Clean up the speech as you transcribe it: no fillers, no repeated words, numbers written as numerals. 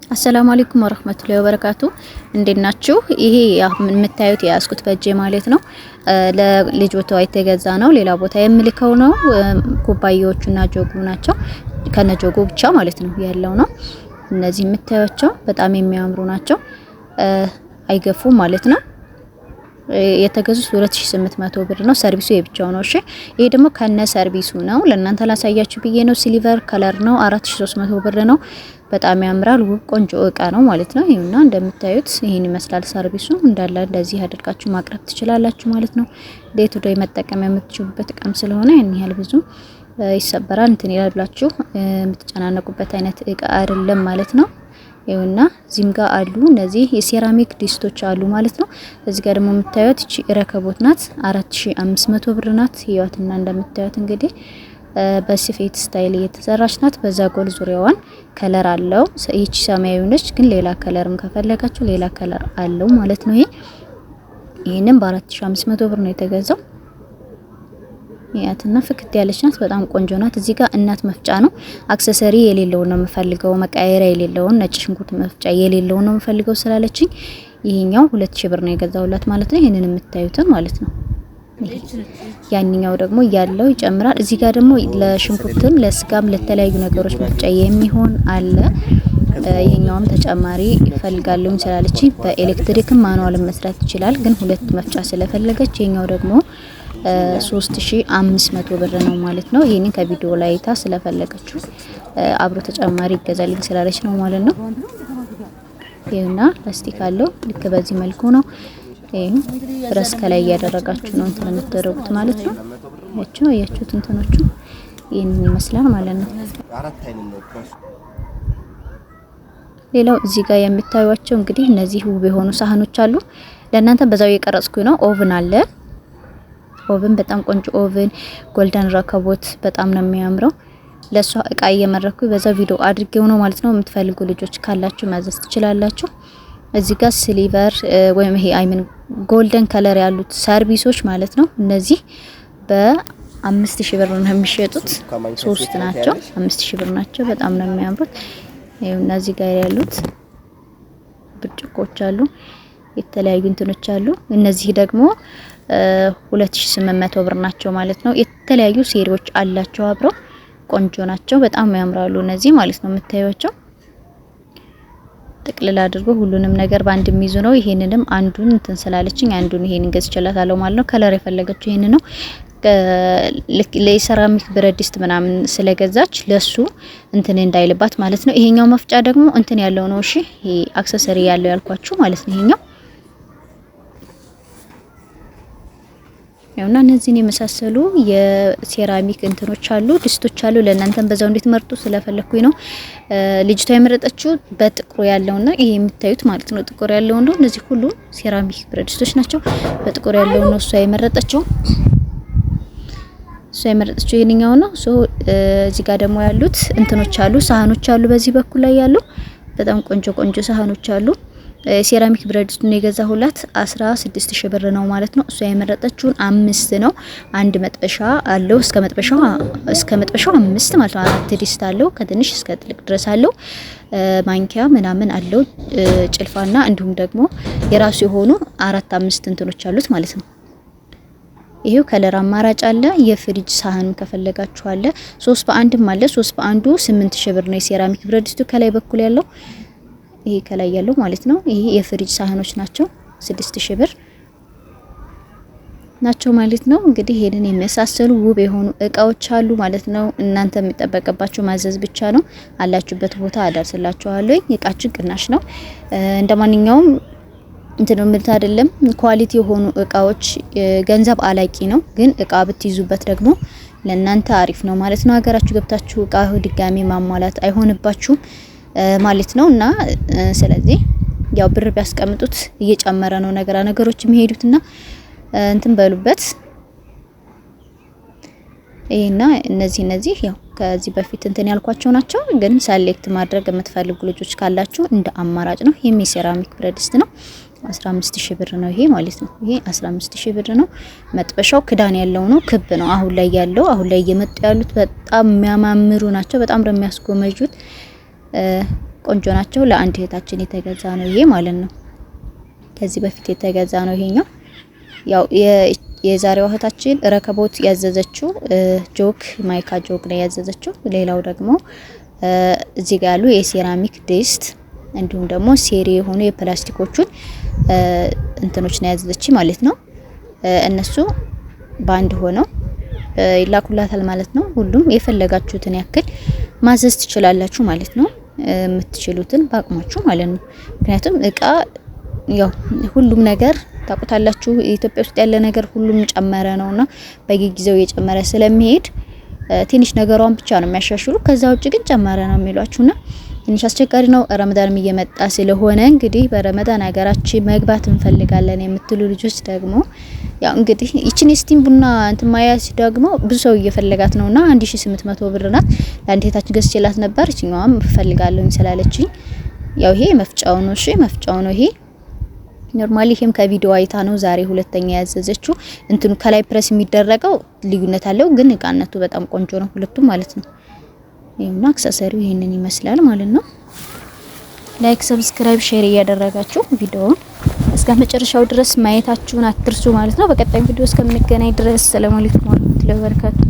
السلام عليكم ورحمة الله وبركاته። እንዴት ናችሁ? ይሄ የምታዩት የያዝኩት በእጄ ማለት ነው ለልጆቷ የተገዛ ነው። ሌላ ቦታ የምልከው ነው። ኩባያዎቹና ጆጉ ናቸው። ከነጆጉ ብቻ ማለት ነው ያለው ነው። እነዚህ የምታዩቸው በጣም የሚያምሩ ናቸው። አይገፉም ማለት ነው። የተገዙት 2800 ብር ነው። ሰርቪሱ የብቻው ነው። እሺ ይሄ ደግሞ ከነ ሰርቪሱ ነው። ለእናንተ ላሳያችሁ ብዬ ነው። Silver color ነው። 4300 ብር ነው። በጣም ያምራል። ውብ ቆንጆ እቃ ነው ማለት ነው። ይኸውና እንደምታዩት ይሄን ይመስላል ሰርቪሱ። እንዳለ እንደዚህ አድርጋችሁ ማቅረብ ትችላላችሁ ማለት ነው። Day to day መጠቀም የምትችሉበት እቃም ስለሆነ ያን ያህል ብዙ ይሰበራል እንትን ይላል ብላችሁ የምትጨናነቁበት አይነት እቃ አይደለም ማለት ነው። ይኸውና እዚህም ጋር አሉ እነዚህ የሴራሚክ ድስቶች አሉ ማለት ነው። እዚህ ጋር ደግሞ የምታዩት እቺ ረከቦት ናት። 4500 ብር ናት። ይዋትና እንደምታዩት እንግዲህ በስፌት style እየተሰራች ናት። በዛ ጎል ዙሪያዋን color አለው። ይቺ ሰማያዊ ነች፣ ግን ሌላ color ም ከፈለጋችሁ ሌላ color አለው ማለት ነው። ይሄ ይሄንን በ4500 ብር ነው የተገዛው። ያትና ፍክት ያለች ናት። በጣም ቆንጆ ናት። እዚህ ጋር እናት መፍጫ ነው። Accessory የሌለውን ነው የምፈልገው፣ መቃየሪያ የሌለውን ነጭ ሽንኩርት መፍጫ የሌለውን ነው የምፈልገው ስላለችኝ ይሄኛው 2000 ብር ነው የገዛሁላት ማለት ነው። ይሄንን የምታዩትን ማለት ነው። ያንኛው ደግሞ ያለው ይጨምራል። እዚህ ጋር ደግሞ ለሽንኩርትም ለስጋም ለተለያዩ ነገሮች መፍጫ የሚሆን አለ። ይሄኛውም ተጨማሪ ይፈልጋለሁ ስላለችኝ በኤሌክትሪክም manual ም መስራት ይችላል። ግን ሁለት መፍጫ ስለፈለገች ይሄኛው ደግሞ 3500 ብር ነው ማለት ነው። ይሄንን ከቪዲዮ ላይ አይታ ስለፈለገችው አብሮ ተጨማሪ ይገዛልኝ ስላለች ነው ማለት ነው። ይሄና ላስቲክ አለው። ልክ በዚህ መልኩ ነው። ይሄ ብረስ ከላይ እያደረጋችሁ ነው እንትን የምትደረጉት ማለት ነው። ያቸው ያችሁት እንትኖቹ ይሄንን ይመስላል ማለት ነው። ሌላው እዚህ ጋር የምታዩቸው እንግዲህ እነዚህ ውብ የሆኑ ሳህኖች አሉ። ለእናንተ በዛው የቀረጽኩኝ ነው። Oven አለ። Oven በጣም ቆንጆ oven፣ golden ረከቦት በጣም ነው የሚያምረው። ለሷ እቃ እየመረኩ በዛ ቪዲዮ አድርጌው ነው ማለት ነው። የምትፈልጉ ልጆች ካላችሁ ማዘዝ ትችላላችሁ። እዚህ ጋር silver ወይም ይሄ I mean golden color ያሉት ሰርቪሶች ማለት ነው። እነዚህ በ5000 ብር ነው የሚሸጡት። ሶስት ናቸው፣ 5000 ብር ናቸው። በጣም ነው የሚያምሩት። ይኸው እነዚህ ጋር ያሉት ብርጭቆች አሉ፣ የተለያዩ እንትኖች አሉ። እነዚህ ደግሞ 2800 ብር ናቸው ማለት ነው። የተለያዩ ሴሪዎች አላቸው አብረው ቆንጆ ናቸው። በጣም ያምራሉ እነዚህ ማለት ነው የምታዩቸው ጥቅልል አድርጎ ሁሉንም ነገር በአንድ የሚይዙ ነው። ይሄንንም አንዱን እንትን ስላለችኝ አንዱን ይሄንን ገዝቼላታለሁ ማለት ነው። Color የፈለገችው ይሄን ነው። ለሴራሚክ ብረት ድስት ምናምን ስለገዛች ለሱ እንትን እንዳይልባት ማለት ነው። ይሄኛው መፍጫ ደግሞ እንትን ያለው ነው። እሺ ይሄ accessory ያለው ያልኳችሁ ማለት ነው። ይሄኛው ያውና እነዚህን የመሳሰሉ የሴራሚክ እንትኖች አሉ፣ ድስቶች አሉ። ለእናንተም በዛው እንድትመርጡ ስለፈለኩኝ ነው። ልጅቷ የመረጠችው በጥቁሩ ያለውና ይሄ የምታዩት ማለት ነው። ጥቁር ያለው ነው። እነዚህ ሁሉ ሴራሚክ ብረት ድስቶች ናቸው። በጥቁር ያለው ነው እሷ የመረጠችው። እሷ የመረጠችው ይሄንኛው ነው። So እዚህ ጋር ደግሞ ያሉት እንትኖች አሉ፣ ሳህኖች አሉ። በዚህ በኩል ላይ ያሉ በጣም ቆንጆ ቆንጆ ሳህኖች አሉ። ሴራሚክ ብረት ድስቱን የገዛሁላት 16000 ብር ነው ማለት ነው። እሷ የመረጠችውን አምስት ነው። አንድ መጥበሻ አለው እስከ መጥበሻው እስከ መጥበሻው አምስት ማለት ነው። አራት ድስት አለው ከትንሽ እስከ ትልቅ ድረስ አለው። ማንኪያ ምናምን አለው፣ ጭልፋና እንዲሁም ደግሞ የራሱ የሆኑ አራት አምስት እንትኖች አሉት ማለት ነው። ይሄው color አማራጭ አለ። የፍሪጅ ሳህን ከፈለጋችሁ አለ። ሶስት በአንድም አለ። ሶስት በአንዱ 8000 ብር ነው። የሴራሚክ ብረት ድስቱ ከላይ በኩል ያለው ይሄ ከላይ ያለው ማለት ነው። ይሄ የፍሪጅ ሳህኖች ናቸው። 6000 ብር ናቸው ማለት ነው። እንግዲህ ይሄንን የመሳሰሉ ውብ የሆኑ እቃዎች አሉ ማለት ነው። እናንተ የሚጠበቅባችሁ ማዘዝ ብቻ ነው። አላችሁበት ቦታ አደርስላችኋለሁ። እቃችን ቅናሽ ነው። እንደማንኛውም እንትን ምርት አይደለም። Quality የሆኑ እቃዎች ገንዘብ አላቂ ነው፣ ግን እቃ ብትይዙበት ደግሞ ለእናንተ አሪፍ ነው ማለት ነው። ሀገራችሁ ገብታችሁ እቃ ድጋሚ ማሟላት አይሆንባችሁም ማለት ነው። እና ስለዚህ ያው ብር ቢያስቀምጡት እየጨመረ ነው ነገራ ነገሮች የሚሄዱትና እንትን በሉበት። ይሄና እነዚህ ያው ከዚህ በፊት እንትን ያልኳቸው ናቸው። ግን select ማድረግ የምትፈልጉ ልጆች ካላችሁ እንደ አማራጭ ነው። ይሄም የሴራሚክ ብረት ድስት ነው። 15000 ብር ነው ይሄ ማለት ነው። ይሄ 15000 ብር ነው። መጥበሻው ክዳን ያለው ነው፣ ክብ ነው። አሁን ላይ ያለው አሁን ላይ እየመጡ ያሉት በጣም የሚያማምሩ ናቸው። በጣም ነው የሚያስጎመጁት። ቆንጆ ናቸው። ለአንድ እህታችን የተገዛ ነው ይሄ ማለት ነው። ከዚህ በፊት የተገዛ ነው ይሄኛው። ያው የዛሬዋ እህታችን ረከቦት ያዘዘችው ጆክ ማይካ ጆክ ነው ያዘዘችው። ሌላው ደግሞ እዚህ ጋር ያሉ የሴራሚክ ድስት እንዲሁም ደግሞ ሴሪ የሆኑ የፕላስቲኮቹን እንትኖች ነው ያዘዘች ማለት ነው። እነሱ በአንድ ሆነው ይላኩላታል ማለት ነው። ሁሉም የፈለጋችሁትን ያክል ማዘዝ ትችላላችሁ ማለት ነው። የምትችሉትን በአቅማችሁ ማለት ነው። ምክንያቱም እቃ ያው ሁሉም ነገር ታውቁታላችሁ፣ ኢትዮጵያ ውስጥ ያለ ነገር ሁሉም ጨመረ ነውና በየጊዜው እየጨመረ ስለሚሄድ ትንሽ ነገሯን ብቻ ነው የሚያሻሽሉ። ከዛ ውጭ ግን ጨመረ ነው የሚሏችሁና ትንሽ አስቸጋሪ ነው። ረመዳንም እየመጣ ስለሆነ እንግዲህ በረመዳን ሀገራችን መግባት እንፈልጋለን የምትሉ ልጆች ደግሞ ያው እንግዲህ ይችን የ steam ቡና እንትን ማያስ ደግሞ ብዙ ሰው እየፈለጋት ነውና 1800 ብር ናት። ለአንድ እህታችን ገዝቼላት ነበር። እችኛዋም እፈልጋለሁ ስላለችኝ ያው ይሄ መፍጫው ነው። እሺ መፍጫው ነው ይሄ normally። ይሄም ከቪዲዮ አይታ ነው ዛሬ ሁለተኛ ያዘዘችው። እንትኑ ከላይ ፕረስ የሚደረገው ልዩነት አለው፣ ግን እቃነቱ በጣም ቆንጆ ነው ሁለቱም ማለት ነው። ይሄውና accessory ው ይሄንን ይመስላል ማለት ነው። Like፣ subscribe፣ share እያደረጋችሁ ቪዲዮውን እስከ መጨረሻው ድረስ ማየታችሁን አትርሱ ማለት ነው። በቀጣይ ቪዲዮ እስከምንገናኝ ድረስ ሰላም አለይኩም ወራህመቱላሂ ወበረካቱ።